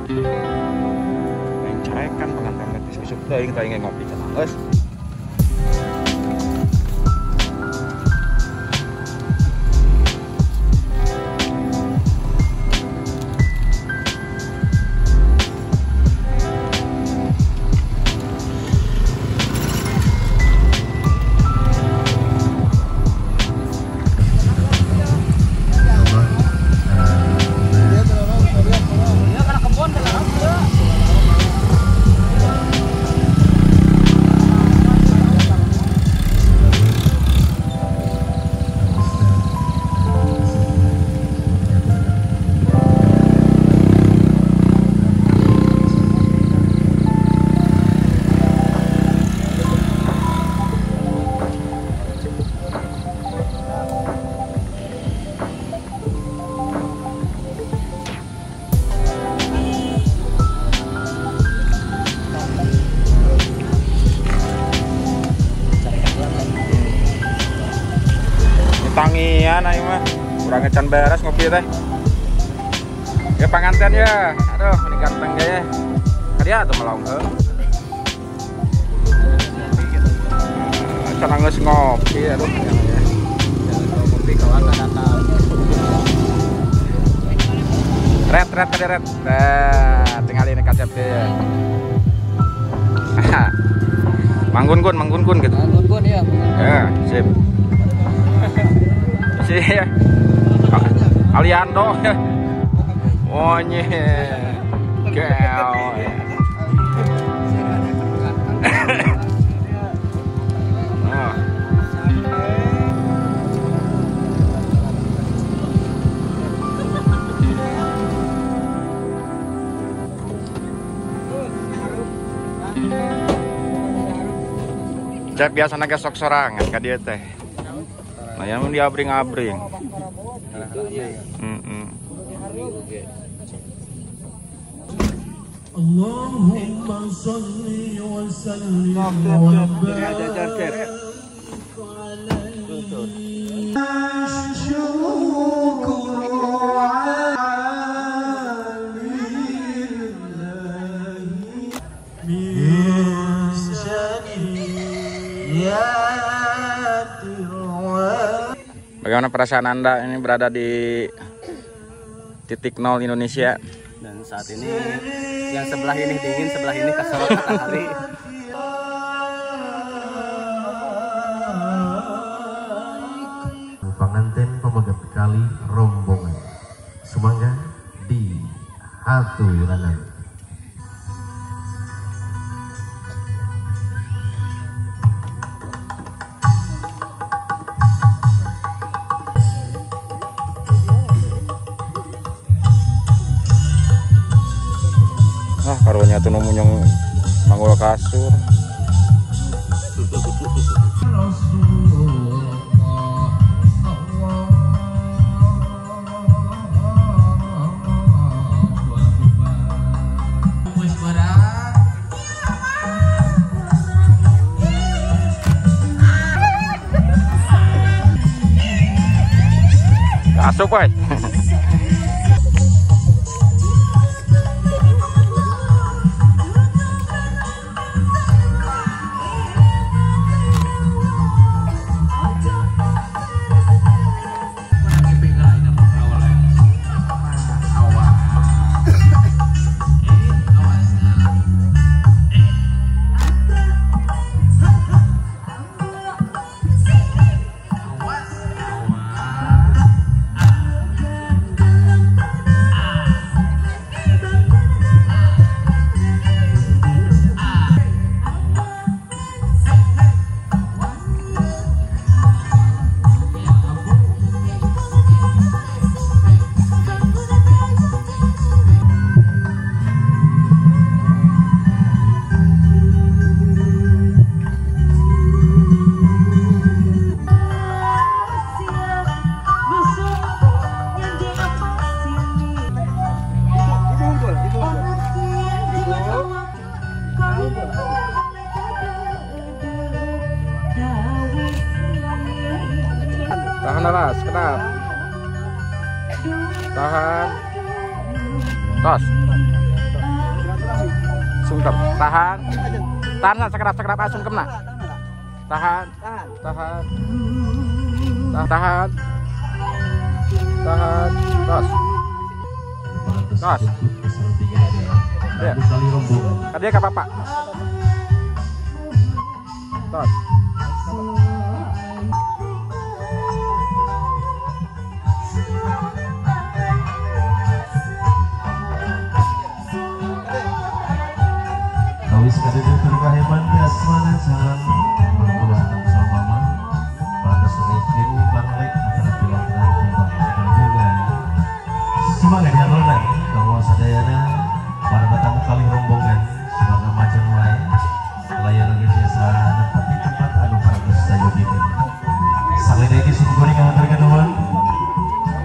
Aing carekan pengantin geus isuk teuing teh aing ngopi cenah geus. Tangian aing mah kurang ngecan beres ngopi teh. Ya panganten ya. Aduh, meni ganteng ge. Kadia atuh melong heuh. Can geus ngopi aduh. Ngopi kawan datang. Ret ret kade ret. Nah, tinggal ini kacep teh. Manggun-gun, manggun-gun gitu. Manggun-gun ya. Ya, sip. Sih ya. Aliando. Onye. Gel. Oh. Cek biasana ge sok sorangan ka dieu teh. Nah, yang diabring-abring. Allahumma shalli wa sallim wa barik alaihi. Bagaimana perasaan Anda ini berada di titik nol Indonesia? Dan saat ini yang sebelah ini dingin, sebelah ini kesorot matahari. Pengantin pemegat kali rombongan Sumangga di Haturanan. Ah, karunya tuh nemu yang manggul kasur. Asup, woy. Tahan alas, kenap. Tahan. Tos. Sungkem. Tahan. Tahan sakedap-sakedap ah sungkemna. Tahan. Tahan. Tahan. Tahan. Tos. Tos. Ya. Kadieu ka bapak. Tos. Kawis kadeudeung turkaheman asmana jalan mertua sama mama pada senikeun panglek antara pilangan kumbang. Semangat dihaturna bahwa sadayana para tetamu kali rombongan sebagai macam wae layan oge biasa nempati tempat anu parantos sayogikeun. Salina iki simkuring ngahaturkeun nuhun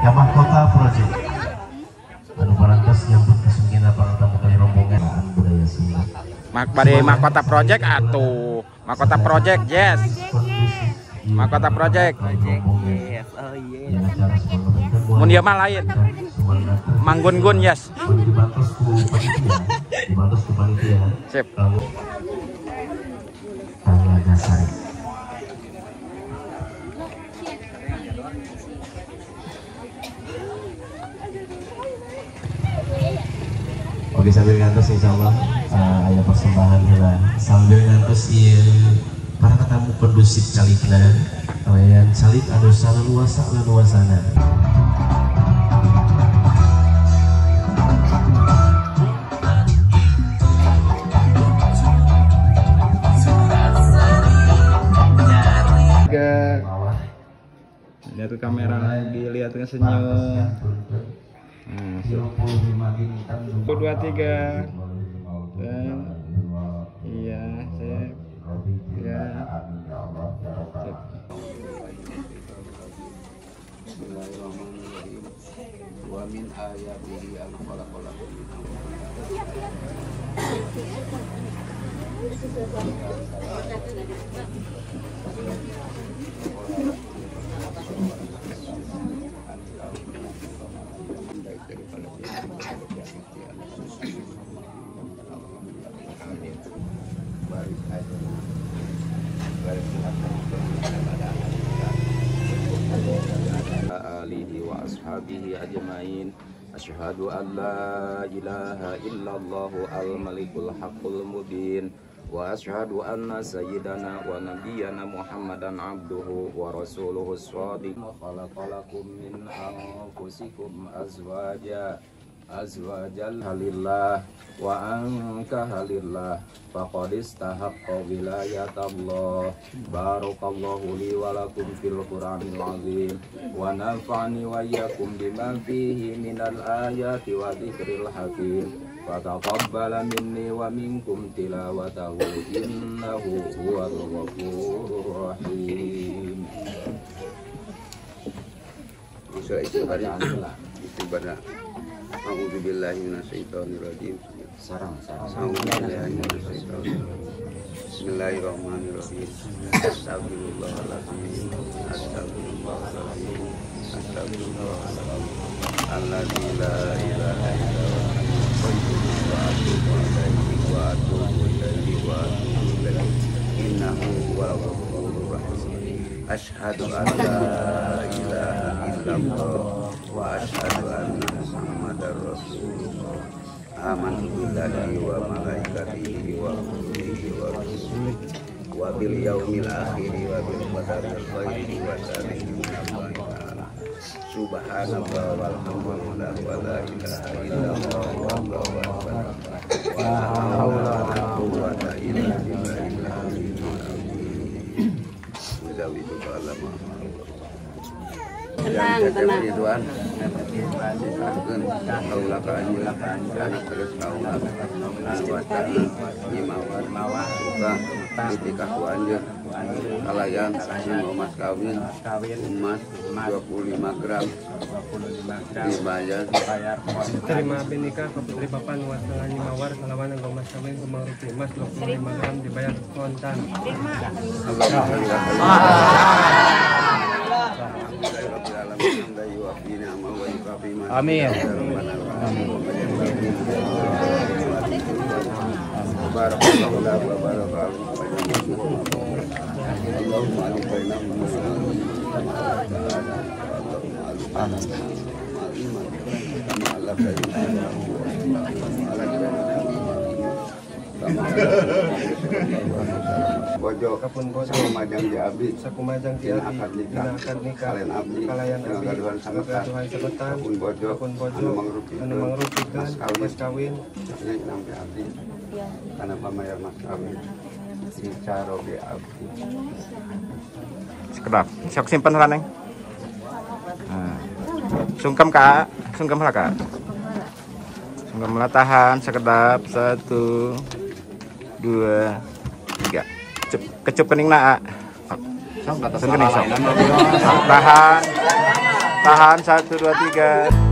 ka Mahkota Project anu parantos nyambut kasungkina para tamu kali rombongan budaya Sunda. Bade Mahkota Project atuh. Mahkota Project, yes. Mahkota Project. Yes. Oh iya. Mun ieu mah lain. Manggun-gun, yes. Dibantos ku panitia. Dibantos ku panitia. Sip. Tangga Sari. Oke, sambil ngantos insyaallah aya persembahan heula. Sambil ngantos ieu para tetamu kondusif calikna, kalayan calik anu salaluasa laluasana. Lihat ke kamera lagi, lihat ke senyum. Nah, 1, 2, 3. Dan iya, sip. Ya. Sip. Bismillahirrahmanirrahim. Wa min ayatihi an khalaqalakum min alihi wa ashabihi ajmain. Asyhadu an la ilaha illallah al-malikul haqqul mubin wa asyhadu anna sayyidana wa nabiyyana Muhammadan abduhu wa rasuluhu shadiq. Khalaqalakum min anfusikum azwaja azwajal halillah wa anka halillah faqad istahaqqa wilayatallah. Barakallahu li wa lakum fil qur'anil azim wa nafa'ni wa iyyakum bima fihi minal ayati wa dzikril hakim. Wa taqabbala minni wa minkum tilawatahu innahu huwal ghafurur rahim. Ibadah. A'udzubillahi minasyaitonirrajim. Sarang sarang. Bismillahirrahmanirrahim. Astagfirullahaladzim. Astagfirullahaladzim. Astagfirullahaladzim. Alladzi la ilaha illa huwa atubu ilaihi wa atubu ilaihi wa atubu ilaihi. Innahu huwal ghafurur rahim. Asyhadu an la ilaha illallah wa asyhadu anna Muhammadar Rasulullah. Amantu billahi wa malaikatihi wa kutubihi wa rusulihi wa bil yaumil akhir wa bil qadari khairihi wa syarrihi minallahi ta'ala. Subhanallah walhamdulillah wa la ilaha illallah wallahu akbar. Wa la haula wa la quwwata illa billahil aliyyil azim. Tenang, tenang. Mas kawin emas 25 gram dibayar. Terima benikah ke putri papan wasalani mawar salawan anggo mas kawin kembang rupiah emas 25 gram dibayar kontan. Amin. Barakallahu laka wa baraka. Allahumma alif bainahum Bojo sakumajang di abdi sakumajang di abdi akad nikah kalayan abdi kalayan abdi gaduhan sametan pun bojo anu mangrupikeun mas kawin nampi abdi kana pamayar mas kawin dicaroge abdi sekedap sok simpen heula Neng. Sungkem Kak, sungkem heula Kak. Sungkem heula tahan sekedap 1 2 3. Kecup keningna. Sok kening sok. Tahan. Tahan 1 2 3.